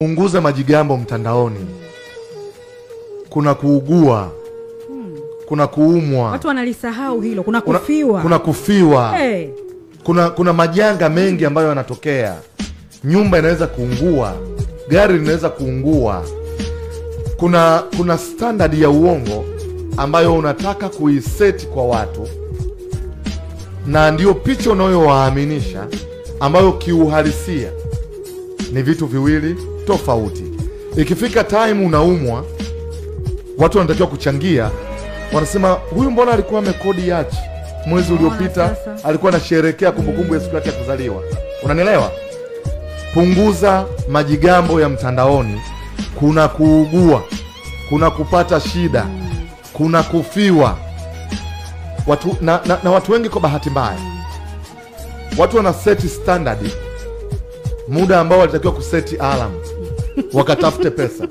Punguza majigambo mtandaoni. Kuna kuugua, kuna kuumwa. Watu wanalisahau hilo, kuna kufiwa. Kuna kufiwa. Hey. Kuna majanga mengi ambayo yanatokea. Nyumba inaweza kuungua, gari linaweza kuungua. Kuna standard ya uongo ambayo unataka kuiseti kwa watu, na ndio picha unayowaaminisha ambayo kiuhalisia ni vitu viwili tofauti. Ikifika time unaumwa, watu wanatakiwa kuchangia, wanasema huyu mbona alikuwa amekodi yachi mwezi uliopita, alikuwa anasherehekea kumbukumbu ya siku yake ya kuzaliwa. Unanielewa? Punguza majigambo ya mtandaoni. Kuna kuugua, kuna kupata shida, kuna kufiwa. Watu na watu wengi kwa bahati mbaya, watu wana set standard muda ambao walitakiwa kuseti alarm wakatafute pesa.